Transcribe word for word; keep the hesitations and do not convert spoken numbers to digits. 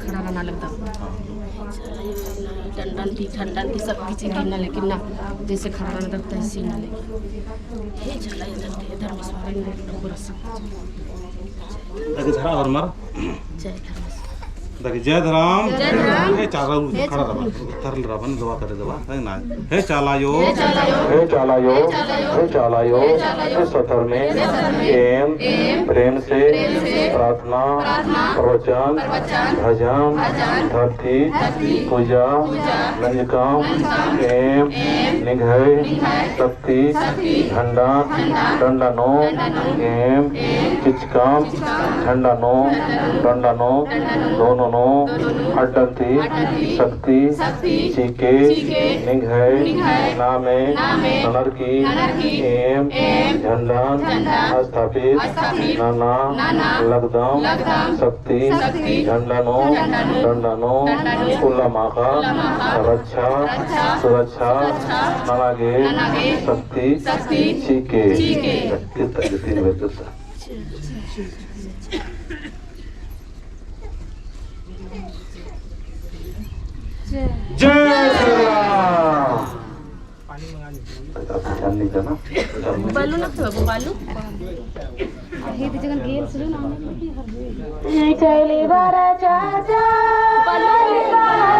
खड़ा रहना लगदम। डंडन ती, ठंडन ती, सब किचु गिरना लेकिन ना, जैसे खड़ा रहना लगदम, तैसे ना लेकिन। हे चला, इधर, इधर में सारे लोग पूरा सब। ताकि धरा और मार। जय धर्मेश। ताकि जय धर्म। जय धर्म। हे चाला, हे खड़ा चाला। रबन, उथर रबन, दवा करे दवा, है ना। हे चाला यो। हे चाला यो। हे चाला यो। हे चाला यो। हे चाला यो। हे सधर्मे। हे सधर्मे। एम। एम। प्रेम से। प्रेम से। प्रार्थना। प्रार्थना। प्रवचन। प्रवचन। भजन। भजन। धरती। धरती। पूजा। पूजा। नंजकम। नंजकम। एम। एम। निंग्है। निंग्है। शक्ति। शक्ति। झंडा। झंडा। डंडा नू। डंडा नू। एम। एम। चिचकम। झंडा नू, डंडा नू, दोनों नू, अड्डन ती, शक्ति, चीके, निंग्है, नामे, ननरकी, एम, झंडन, स्थापित, नना, लगदम, शक्ति, झंडा नू, डंडा नू, उल्ला माख़ा, रक्षा, सुरक्षा, नना गे, शक्ति, चीके। कितना, कितनी बेर कितना? जय सरला। बालू ना खाओ, बालू। हे तो जगन गेल सुनो ना। चली बारा चाचा। बालू।